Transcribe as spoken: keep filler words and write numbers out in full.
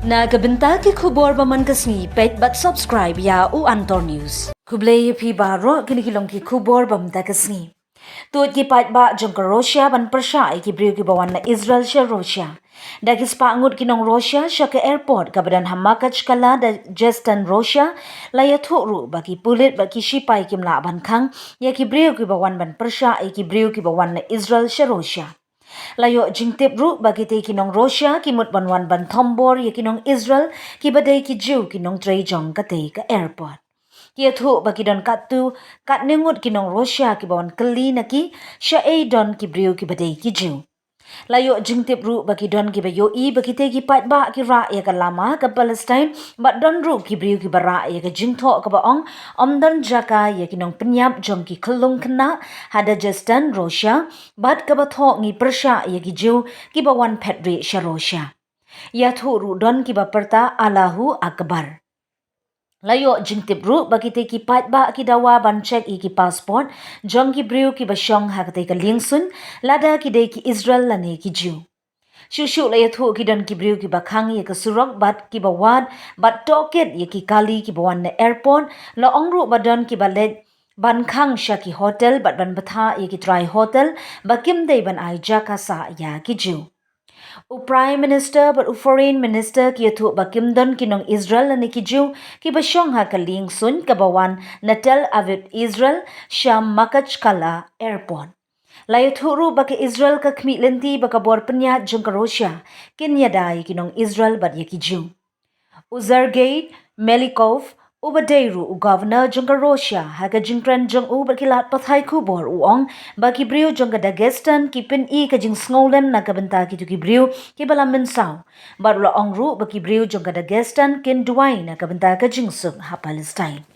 Na ka bynta ki khubor ba man ka sngi, peit bad subscribe ïa u Antor News. Khublei ïa phi baroh, kine ki long ki khubor ba man ka sngi. Tuid ki paidbah jong ka Russia ban pyrshah ïa ki briew kiba wan na Israel sha Russia. Da ki spah ngut ki nong Russia sha ka airport kaba don ha Makhachkala, Dagestan, Russia, la ïathuh ruh ba ki pulit bad ki shipai kim lah ban khang ïa ki briew kiba wan ban pyrshah ïa ki briew kiba wan na Israel sha Russia. La ïoh jingtip ruh ba kitei ki nong Russia ki mut ban wan ban thombor ïa ki nong Israel kiba dei ki Jew, ki nongtrei jong katei ka airport. Ki ïathuh ba ki don katto katne ngut ki nong Russia kiba wan kylli na ki shaei don ki briew kiba dei ki Jew. La ïoh jingtip ruh ba ki don kiba ïohi ba kitei ki paidbah ki rah ïa ka lama ka Palestine, bad don ruh ki briew kiba rah ïa ka jingthoh kaba ong ym don jaka ïa ki nongpynïap jong ki khyllung khynnah ha Dagestan, Russia, bad kaba thoh ngi pyrshah ïa ki Jew kiba wan phet rieh sha Russia. Ïathuh ruh don kiba pyrta Allahu Akbar. La ïoh jingtip ruh ba kitei ki paidbah ki dawa ban check ïa ki passport jong ki briew kiba shong ha katei ka liengsuiñ, lada ki dei ki Israel lane ki Jew. Shuh shuh la ïathuh ki don ki briew kiba khang ïa ka surok bad kiba wad bad tohkit ïa ki kali kiba wan na airport. La ong ruh ba don kiba leit ban khang sha ki hotel bad ban bthah ïa ki trai hotel ba kim dei ban ai jaka sah ïa ki Jew. U Prime Minister bad u Foreign Minister ki ïathuh ba kim don ki nong Israel lane ki Jew kiba shong ha ka liengsuiñ kaba wan na Tel Aviv, Israel, sha Makhachkala Airport. La ïathuh ruh ba ka Israel ka khmih lynti ba ka bor pynïaid jong ka Russia kin ïada ïa ki nong Israel bad ïa ki Jew. U Sergei Melikov, uba dei ruh u governor jong ka Russia, ha ka jingkren jong u bad ki lad pathai khubor u ong ba ki briew jong ka Dagestan ki pyni ka jingsngewlem na ka bynta kito ki briew kiba la mynsaw, bad u la ong ruh ba ki briew jong ka Dagestan kin duwai na ka bynta ka jingsuk ha Palestine.